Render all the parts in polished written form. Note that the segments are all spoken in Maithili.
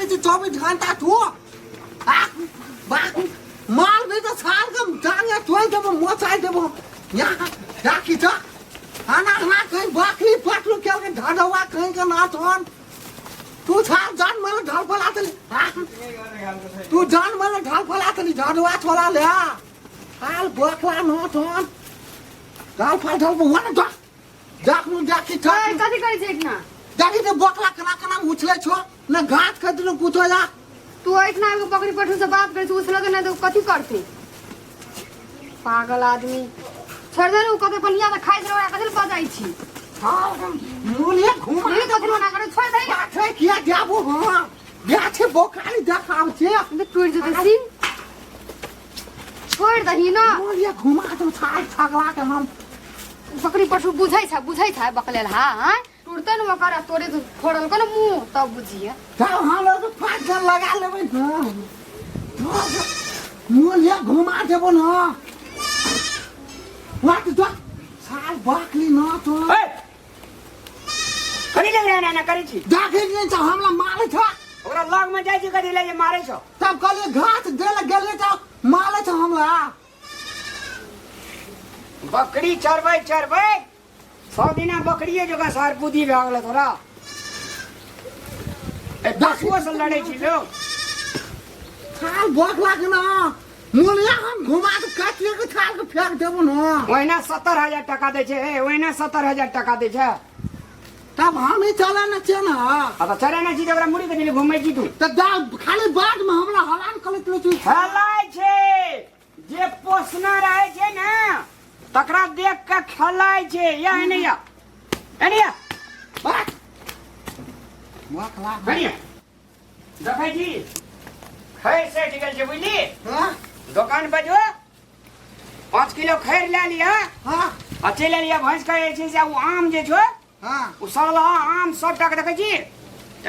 छै 24 घंटा तू आ बाक माल भी तऽ छाल के जांगे तोड़ देबो, मोचाइ देबो। यहाँ राखी छ आना ना कहीं बकरी पटलू केल के ढडवा कहीं के ना थन। तू छाल जान मैले ढल फला तली, तू जान मैले ढल फला तली ढडवा छोला ले हाल बकला न थन ढल फल ढल वन जा जाखनु जाखी छ। ओए, कथी करै छै एहिठिना? जाखी ते बकला कना कना उछले छो न घात खतनो कुछो जा। तू एहिठिना आबि कऽ बकरी पठू से बात करै छै, उछलत नहि तऽ कथी करतै? पागल आदमी, छोड़ि दे ने। ओ कते बढ़िया तऽ खाइ छै, ओकरा कथी लए बजै छी? मुलिया घुमा। ई कथी मना करै? छोड़ि दे। पाछे किया जाबो? हाँ, बिया छै बोकाली देखाव छै। टूटि जेतै सिंह, छोड़ि दही ने। मुलिया घुमा दो छाल छगला के हम। बकरी पशु बुझै छै, बुझै छै बकलेल। हा हाँ, टूटतै ने ओकर आ तोरे फोड़ल को ने मुँह, तब बुझिए। तब हम लोग 5 जन लगा लेबै ने, मुलिया घुमा देबो न। वाट दो साल बकली न तो। ए, कथी लग रहा ना करै छी? देखै नहि छ, हमरा मारै छ। ओकरा लग में जाइ छी, कथी ले जे मारै छौ? तब कहलियै घास दे लए गेलियै तऽ मारै छ हमरा। बकरी चरबै चरबै सब दिना बकरिए जकाँ सार बुद्धि भए गेल तोरा। ए, पशुओ से लड़ै छी लोग। छाल बकला के न मुलिया हम घुमा के काटिए के छाल के फेंक देबो न। ओहिना 70,000 टाका दै छै। ए, ओहिना 70,000 टाका दै छै। तब हम ही चले न छियै न। आ तऽ चले नहि छी तऽ ओकरा मुड़ी के दिली घुमै छी तू? तऽ दाल खाली बाद में हमरा हलान करैत रहै छी। खेलाइ छै, जे पोसना रहै छै ने तकरा देख के खेलाइ छै। या एने या, एने या। बात बकला। कनिया देखै छी, खैर सठि गेल छै, बुझली? हाँ। दोकान पर जो, 5 किलो खैर लए लिअ। आ चलि एलियै भैंस के जे छै से ओ आम जे छौ, ओ सड़लहा आम सबटा के देखै छी,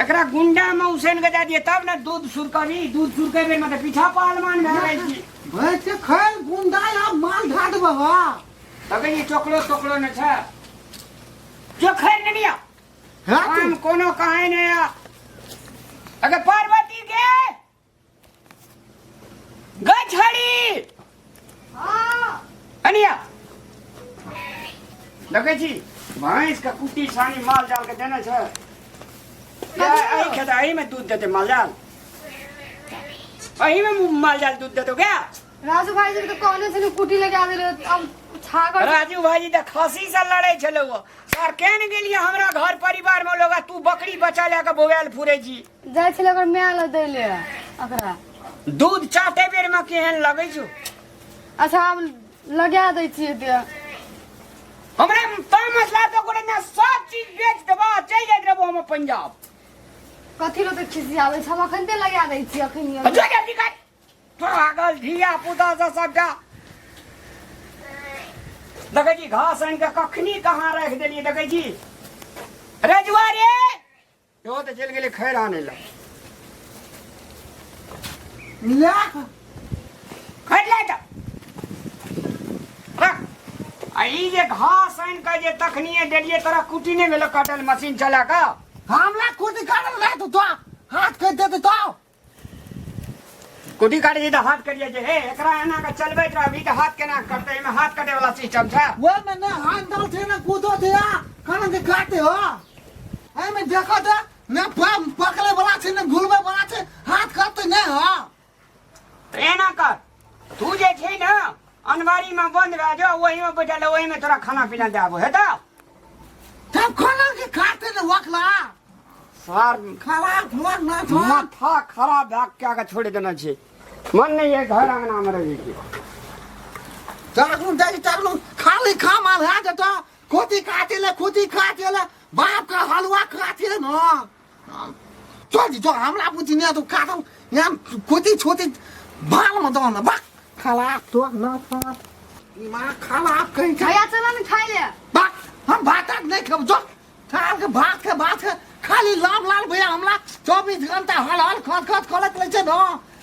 एकरा गुंडा में उसैन के दए दिए तब ने दूध सुरकबी। दूध सुरके बेर में तऽ पीछा पहलवान भए जाइ छी। भैंस के खैर गुंडा या माल ढा देबो। देखै छी, चोकड़ो तोकड़ो नहि छै जो खैर ने लिअ। हाँ। आम कोनो कहे नहीं है। अगर पार्वती के गछड़ी अनिया देखै छी, भैंस के कुट्टी सानी माल जाल के देने छै। एहि खेत एहि में दूध देते माल जाल, एहि में माल जाल दूध देतो क्या? राजू भाईजी के तऽ कहने छलै, कुटी लगा देले, अब छागर। राजू भाईजी तऽ खसी से लड़े छलै। वो सर केन गेलियै हमरा घर परिवार में लोग, तू बकरी बचा ले के बौआल फुरे छी। जाइ छलै ओकर माय लग दै ले ओकरा। दूध चाटे बेर में केहन लगै छौ। अच्छा, हम लगा दै छियै दे। हमरा तामस लागतो गोरे ना, सब चीज बेच देबा, चलि जाइत रहबो हम पंजाब। कथी लो तऽ खिसियाबै छै? हम अखन ते लगा दै छियै अखन। जो जल्दी कर, पागल धिया पुता से सबटा। देखै छी, घास आनि कऽ कखनी कहाँ राखि देलियै। देखै छी रजुआ रे, इहो तऽ चलि गेलै खैर आनै लए। ले। खैर ले तऽ रख। आ ई जे घास आनि कऽ जे तखनिए देलियै, तोरा कुटी नहि भेलो कटल मशीन चला कऽ? हमरा कुटी काटल रहे तो हाथ कटि देते तो। कुटी काटै छै तऽ हाथ कटि जाइ छै। हे, एकरा एना कऽ चलबैत रहबही तऽ हाथ केना कटतै? एहिमे हाथ कटै वाला सिस्टम छै? ओहि में ने हाथ डाल छै ने कूदो छै, आ खाना के काटे हो। एहिमे देखो तऽ ने पकड़े वाला छै ने घुलबै वाला छै, हाथ कटतै नहि हो। तऽ एना कर, तू जे छै ने अनवारी में बंद भए जो, ओहिमे बैठल रह, ओहिमे तोरा खाना पीना दए आबो हेतौ। तब खाना के काटे ने वकला। सार। खाना घोर ना छो। माथा खराब भए कए के छोड़ि देने छै। मन नहि है घर अंगना में रहै के। चाकू दे चाकू, खाली खा माल है जतो खोती काटे ले, खोती काटे ले, बाप का हलवा काटे न। चल जो, हमरा बुझी नहीं तो काटो यहाँ खोती छोती बाल में दो ना बाक खाला तो ना खा माँ खाला कहीं खा। भैया, चल ने खाइ ले। बाक, हम भात नहीं खेब। जो थाल के भात के भात के खाली लाम लाल भैया हमरा 24 घंटा हल हल खत खत खलत रहै छै न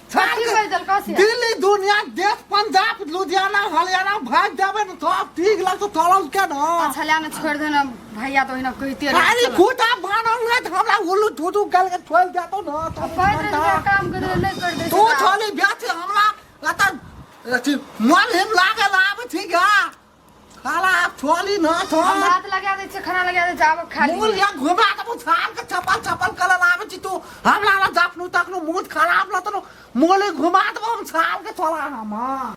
थाल कथी के। कहि देलकौ से? दिल्ली दुनिया देश पंजाब लुधियाना हरियाणा भाग देबै न तब ठीक लगतौ तोरल के न। अच्छा, ले ने, छोड़ि दे ने भैया, तऽ ओहिना कहिते रहै। खाली चल। खूटा बान्हल रहत हमरा उल्लू। धू धू गल के छोड़ देतो न तो पैर रुपया काम कर नहीं कर दे तू छोली बेच हमरा अतन अथी मन हिम लागे लाब छी गा खाला छोली न थो हम भात लगा दै छै खाना लगा दै छै आब खा मूल लिअ या घुमा के छाल के चपल चपल कर लाबे छी तू हमरा ला जापनु तखनु मूड खराब लतनु मोले घुमा देबो हम छाल के चला हम।